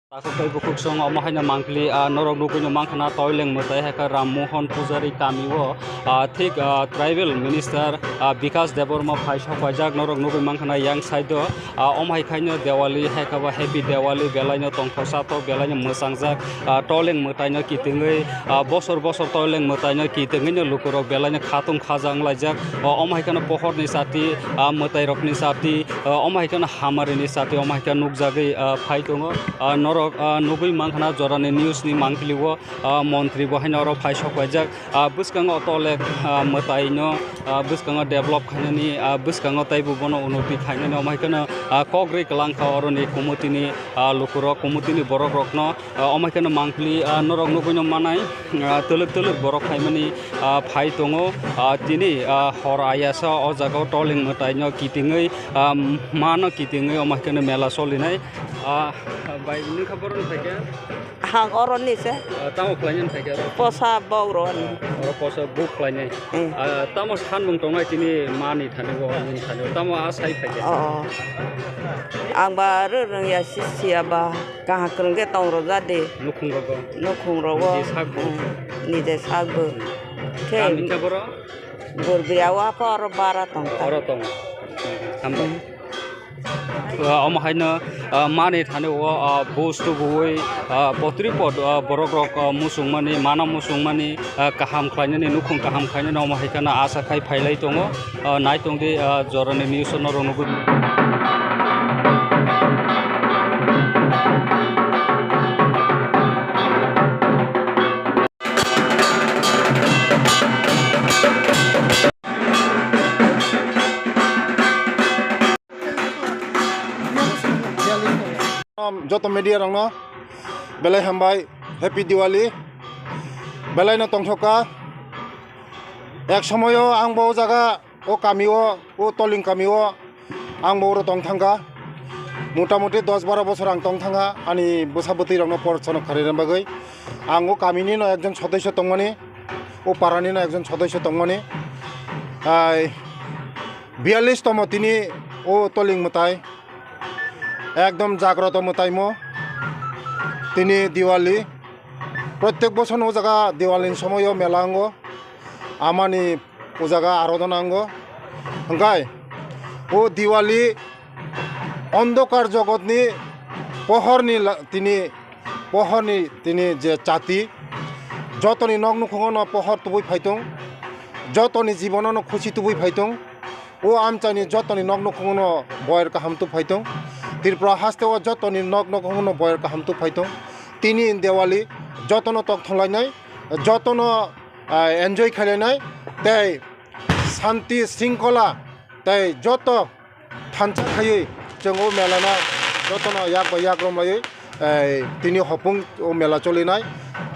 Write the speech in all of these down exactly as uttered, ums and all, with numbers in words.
Takhuk tei bukhuk song omo haino mangpili, ah, norok nugwino mankha na toileng mwtai hai khe Ram Mohan Pujari kami o, ah, thik, ah, tribal minister, ah, Bikas Debbarma phai sok paijak norok nugwi mankha na yang side o, ah, omo hai khaino Diwali hai khe ba Happy Diwali belaino tongthok sathok belaino mwchangjak, ah, toileng mwtaino kitingwi, ah, bosor bosor toileng mwtaino kitingwino lukurok belaino khatung khaja wnglaijak, ah, omo hai kheno pohorni chati, ah, mwtairokni chati, ah, omo hai kheno hamarini chati omo hai khe nukjagwi, ah, phai tongo. Ah, norok, ah, nugwi mankha na jorani news ni mangpili o, ah, montri bo haino oro phai sok paijak. Ah, bwskango tole, ah, mwtai no, ah, bwskango develop khainani, ah, bwskango teibo bono unoti khainani omo hai kheno, ah, kok rwi kwlang kha oroni committee ni, ah, lukurok committee ni borok rokno, ah, omo hai kheno mangpili, ah, norok nugwi no manai, ah, twlwk twlwk borok phaimani, ah, phai tongo. Ah, tini, ah, hor ayasa o jaga o toling mwtai no kitingwi, ah, mano kitingwi omo hai kheno mela solinai. Ah, bai, nukha borok ni phaikhe? Hang oro ni se. Ah, tamo khlainani phaikhe oro? Posa bok ro ni. Oro posa bok khlainai. Hmm. Ah, tamo sanmung tongnai tini mani thani o, nini thani o. Tamo a sai phaikhe? Oh. Ang ba rw rwngya si siya ba. Kaham kwrwng khe tong rwjak di. Nukhung rogo? Nukhung rogo. Niji sak bo? Hmm. Niji sak bo. Hmm. Khe kami khe boro? Gurbiya wa pho oro bara tong ta. Oro tong. Hmm. Hambai. Hmm. Ah, omo haino, ah, mani thani o, ah, buj tubuwi, ah, potri pot, ah, borok rok, ah, muchungmani, mano muchungmani, ah, kaham khlainani, nukhung kaham khlainani omo hai kheno asa khai phailai tongo. Ah, nai tongdi, ah, jorani news o norok nugwi. Joto media rokno belai hambai, Happy Diwali. Belai no tongthok kha. Ek somoyo ang bo o jaga, o kami o, o Toling kami o, ang bo oro tong thang kha. Mota moti dos baro bosor ang tong thang kha, ani bwsa bwtwi rokno por sono kharina bagwi. Ang o kami ni no ekjon sodosyo tongmani, o para ni no ekjon sodosyo tongmani. Ai, biyallis tomo tini o Toling mwtai. Ekdom jagroto mwtaimo tini Diwali. Protyek bochorno o jaga Diwali ni somoio mela wngo. Amani o jaga arodona wngo. Hwnkhe o Diwali ondokar jogotni pohorni la-, tini pohorni tini je chati, jotoni nok nukhungo no pohor tubui phaitung, jotoni jibono no khusi tubui phaitung. O amchaini jotoni nok nukhungo no boyer kaham tu phaitung. Tripura haste o jotoni nok nukhungo no boyer kaham tu phaitung. Tini Diwali jotono tok thanglainai, jotono, ah, enjoy khailainai, tei santi sringkhola tei joto thansa khaiwi chwng o mela no jotono yak bai yak romlaiwi, eh, tini hopung o mela cholinai.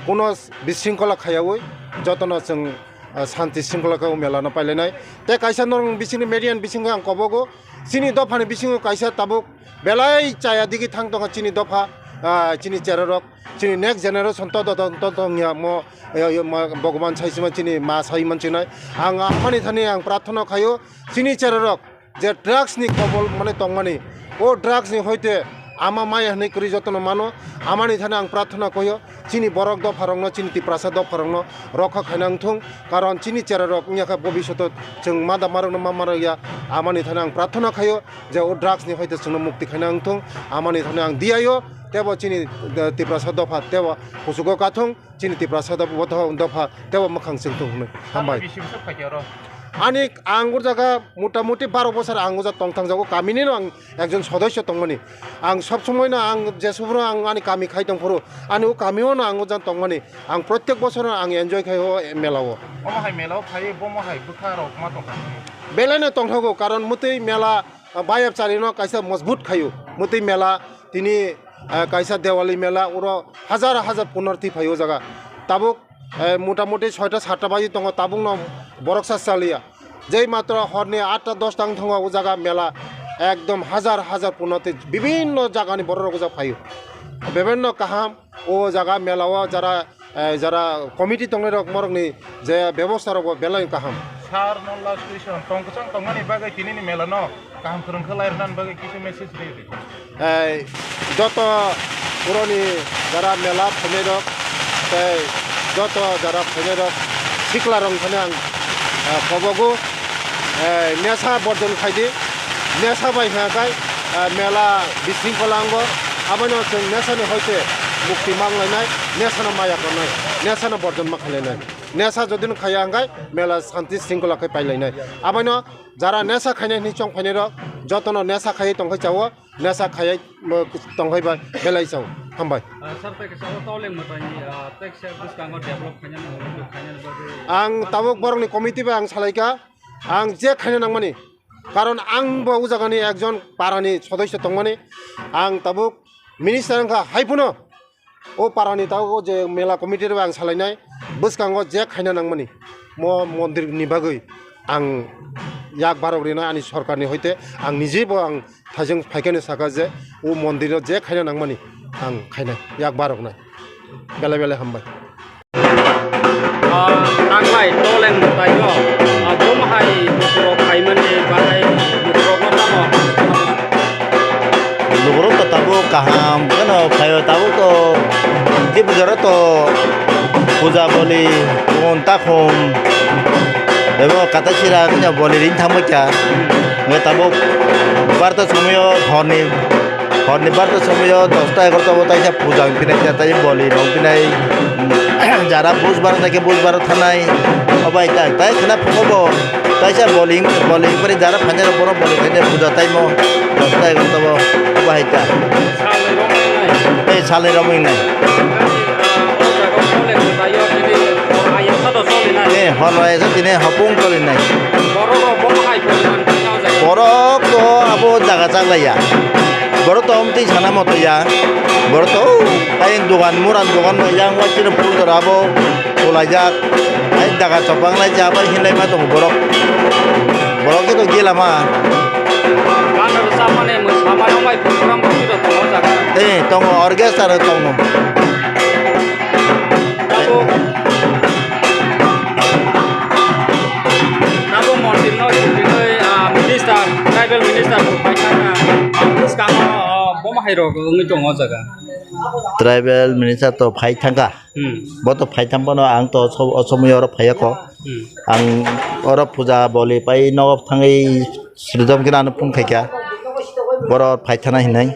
Kuno bisringkhola khaiyawi jotono chwng ah, santi sringkhola khe o mela no pailainai. Tei kaisa norok bisingni media ni bisingo ang kobogo, chini dopha ni bisingo kaisa tabuk belai chaya digi thang tongo chini dopha, ah, chini cherarok, chini next generation to, to, to, to, to wngya mo, eh, eh, mo, Bhagwan saisima chini ma sai manchinai. Ang amani thani ang prarthana khaio, chini cherarok, je drugs ni kobol mane tongmani, o drugs ni hoite ama maya hinui kwrwi jotono mano, amani thani ang prarthana koyo, chini borok dopharokno, chini Tiprasa dopharokno rokha khaina wngthung, karon chini cherarok wngya kha bobishoto chwng mada marokno ma marokya, amani thani ang prarthana khayo je o drugs ni hoite chwngno mukti khaina wngthung, amani thani ang diyayo, tebo chini, eh, Tiprasa dopha tebo kuchugo kathung. Chini Tiprasa dopha, dopha tebo mwkhang chwngthung hwnwi. Hambai. Bisi bwswk phaikhe oro? Ani ang o jaga mota moti baro bosor ang o jaga tong thang jago, kamini no ang ekjon sodosyo tongmani. Ang sob somoi no ang jesubro ang ani kami khai tong phuru, ani o kami o no ang o jaga tongmani. Ang protyek bosor no ang enjoy khai o mela o. Omo hai mela o phai, bomo hai bwkha rok ma tong kha. Belai no tong thago, karon mwtwi mela, ah, bayap chari no kaisa mojbut khaio. Mwtwi mela tini, ah, kaisa Diwali mela, oro hajar hajar punarthi phai o jaga. Tabuk, eh, mota moti soita satta baji tongo, tabuk no borok sa chaliya. Jei matro horni atta dosta wng thango o jaga mela, ekdom hajar hajar punarthi bibinno jagani borok rok o jaga phai o. Bibinno kaham o jaga mela o jara, eh, jara committee tongnai rok morokni je bebosta rok bo belai kaham. Sir no last question, tong kwchang tongmani bagwi tini ni mela no kaham kwrwng khe lai rwnani bagwi kisa message rw di. Eh, joto Boroni jara mela phainairok tei joto jara phainairok siklarok thani ang, eh, kobogo, eh, nesa borjon khaidi. Nesa bai hwnka khe, eh, mela bisingkola wngo. Abono chwng nesani hoite mukti manglainai, nesano maya tongnai, nesano borjon ma khlainai. Nesa jodi no khaya hwnka khe mela santi sringkola khe pailainai. Abono jara nesa khainai hwnwi chong phainairok jotono nesa khaiwi tongkhai chao. Nesa khaiwi, mo, tongkhai ba belai chao. Hambai. Ah, sir, tei kisa o toleng mwtaini, ah, tei kisa bwskango develop khainani, develop khainani bagwi. Ang tabuk borokni committee bai ang salaikha, ang je khaina nangmani. Karon ang bo o jagani ekjon parani sodosyo tongmani. Ang tabuk minister wngkha, hai phano o parani tabuk o je mela committee bai ang salainai, bwskango je khaina nangmani mo mondir ni bagwi ang yak barok rinai ani sorkar ni hoite ang nije bo ang thaijwng phaikhe no sakha je o mondir o je khaina nangmani ang khainai yak barok nai. Belai belai hambai. Ah, tanglai toleng mwtaio, ah, bom hai bukurok khaimani bahai bukurokno tamo. Lukurok to tabuk kaham kheno phaio, tabuk to tei bujaro to puja boli, kun takhum, ebo kata sira kheno boli ring thangbai kha. Hwnkhe tabuk barta somoio horni Horni barta somoio dosta egarota bo taisa puja wngpinai, taisa boli rok wngpinai. Jara bujbar naikhe bujbar thanai. Obo hai ta, tai khna phungo bo taisa boli, boli wngpinai, jara phainai rok bono boli khainai puja taimo dosta egarota bo. Obo hai ta. Salni rok wngnai. Tei salni rok wngnai. Gari, ah, o jaga o toleng mwtaio tini, ah, ayasa do solinai. Eh, hor ayasa tini hopung solinai. Borok rok bo hai poriman khaina o jaga. Borok to abo jaga chaklaiya. Borok to omtwi sana moto ya. Borok to, oh, ayang dogan, muran dogan bai yang wachino pul dora abo kulaijak. Ai daga chopang lai cha bai hinlai ma tongo borok. Borok khe to gila ma. Gana rwchapmani, mwsamani, omai program rok tongo jaga. Eh, tongo, orchestra rok tongo. Tabuk, tabuk mondir no sugrinoi, ah, minister, tribal minister bo pai thangkha. Ah, bwskango, ah, bom hai rok wngwi tongo o jaga. Tribal minister to phai thangkha. Hmm. Bo to phai thang phano ang to so-, o somoi oro phaiya kho. Hmm. Ang oro puja boli pai nogo thangwi sridom khe ano phone khaikha. Boro phai thana hinai.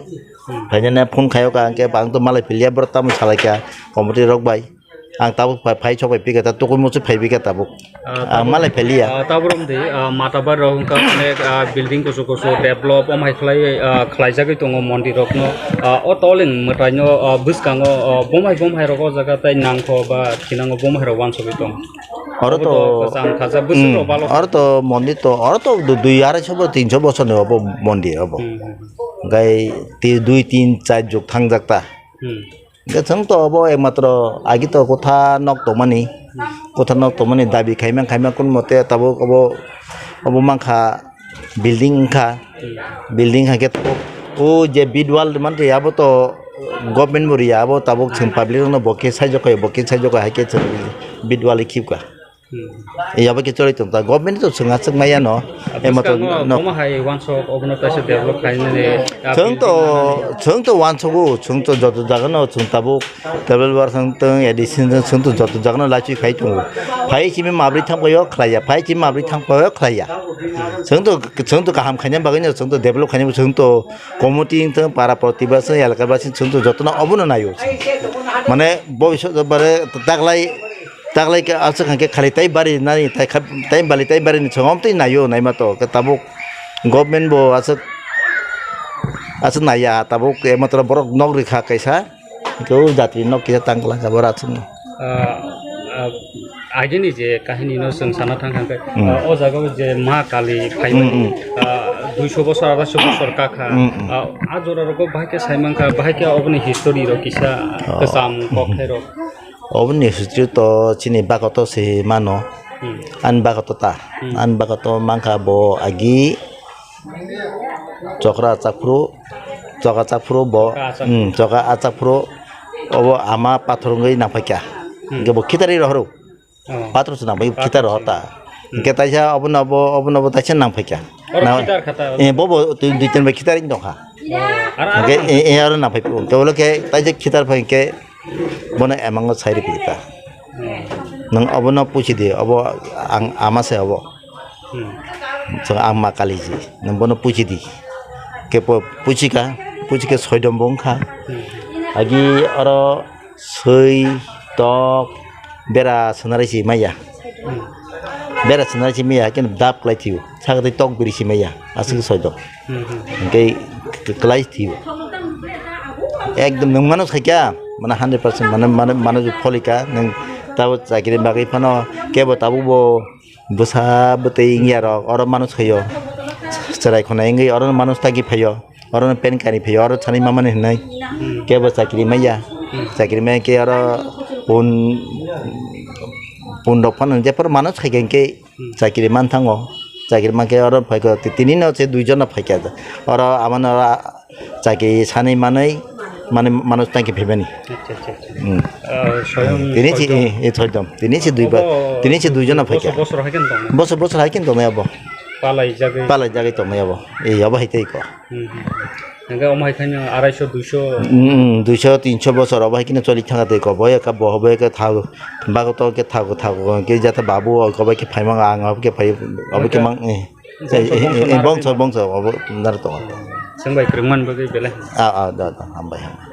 Hmm. Phainani phone khaio ka, hwnkhe ang to malai piliya, borok tamo salai kha committee rok bai. Ang tabuk phai, phai sok bai pika ta, tukui muchuk phai bika tabuk. Ah, ang tabuk, malai piliya. Ah, tabuk romdi, ah, mata bar rok wngkha onek, ah, building kuchuk kuchuk develop, om hai khlai, ah, khlaijagwi tongo mondir rokno. Ah, o toleng mwtaino, ah, bwskango, ah, bom hai bom hai rok o jaga tai nangkho ba thinango bom hai rok uansugwi tong. Oro to, obo to kwcham khacha bwswk rok, hmm, balo. Oro to mondir to, oro to du-, dui arai so bo, tin so bosor ni obo mondir obo. Hmm, hmm, hmm. Hwnkhe ti-, dui, tin, char juk thangjak ta. Hmm. Hwnkhe chwng to obo ekmatro agi to kotha nok tongmani, kotha nok tongmani dabi khaimang khaimang kun mote tabuk obo, obo mankha building wngkha, building hai khe tabuk o je bid wall mantwi abo to government bo riya, abo tabuk chwng public rokno bo khe saijak kha, bo khe saijak kha hai khe chwng bid wall khibkha. Hmm. Yabo khe choli tong ta, government to chwng aswk maya no. Emo to bwskango no. Omo hai wansok obono kaisa develop khainani. Chwng to, chwng to wansogo, chwng to joto jaga no chwng tabuk table bar thang tong, A D C thang, chwng to joto jaga no laichwi khai tongo. Phai chimi mabri thang paio khlaiya, phai chimi mabri thang paio khlaiya. Chwng to, chwng to kaham khaina bagwi no, chwng to develop khaina bagwi, chwng to committee wng thang, para protibasi, elaka basi, chwng to joto no obono naio. Mane bobisot bare taklai Taklai khe aswk hwnkhe khali tai bari nani, tai kha-, tai bali tai bari ni chwng omtwi naio naima to. Khe tabuk government bo aswk, aswk naiya, tabuk ekmatro borok nok rikha kaisa, hwnkhe o jatri nok kisa tang kwlangkha borok aswkno. Ah, ah, agini je kahini no chwng sana thang thang khe, hmm, ah, o jaga o je Ma Kali phaimani, hmm, hmm, ah, duiso bosor, arai so bosor kakha, hmm, hmm, ah, a jora rogo bahai khe sai mankha, bahai khe oboni history rok kisa, oh, kwcham kok khe rok. Oboni history to chini bagato se mano. Hmm. Ani bagato ta. Hmm. Ani bagato mankha bo agi chokra achak phuru, choka achak phuru bo, choka achak phuru. Hmm, choka achak phuru obo ama pathor wngwi nangphaikha. Hmm. Hwnkhe bo khitari rohoro. Oh. Pathor se nangphai, pathor khitar se rohor ta. Hmm. Hwnkhe taisa obono bo, obono bo taisa nangphaikha. Oro na, khitar kha ta. Eh, bo bo dui, dui tin bai khitari tongkha. Hwnkhe e, e aro naphai phuru. Tei ulo khe taijak khitar phai khe bono emango sai rw phi ta. Nwng obono puchi di, obo ang ama se obo. Hmm. So ang ma kaliji, nwng bono puchi di. Khe po-, puchi ka, puchi khe soidom bo wngkha. Hmm. Agi oro swi, tok, bera swnarwi si maya. Hmm. Bera swnarwi si maya, khe dap klai thio. Sakatwi tok biri si maya, aswk soidom. Hmm, hmm. Hwnkhe k-, k-, klai thio. Ekdom nwng mano saikha, mane hundred percent mane, mane, mane folika, nwng tabo chakri bagwi phano kebo tabuk bo bwsa bwtwi wngya rok, oro mano saio. Chwrai khwnai wngwi oro mano tagwi phaio, oro pen kani phaio, oro thani mamani hwnwi. Hmm. Kebo chakri maya, hmm, chakri maya khe oro pun, pun rok phano jephru mano saikha hwnkhe, hmm, chakiri man thango, chakiri man khe oro phaikha, ti-, tini no se dui jona phaikha. Oro amano oro chakiri sanwi manwi, manwi, mano tangki phaimani. Acha, acha, acha. Hmm. Ah, soyong tini si, soidom. I, i soidom. Tini si dui ba, obo tini si dui jona bosor, phaikha. Bosor hai khe tong. Bosor, bosor hai khe tong abo. Palai jagwi. Palai jagwi tong abo. I, abo hai tei ko. Hmm, hmm, hmm. Hingke omo hai kheno arai so, dui so. Hmm, dui so, tin so bosor obo hai kheno choli thangkha tei ko. Bo ekha bo, bo ekha thao. Bago to ke thao, thao ke jata babu o ko bai ke phaimang ang, obo ke phai, obo ke mang, eh. Bongso, eh, eh, bongso eh, eh, naro bongso, tong. Bongso obo naro tongo. Chwng bai kwrwngmani bagwi belai. Ah, ah, da, da, hambai, hambai.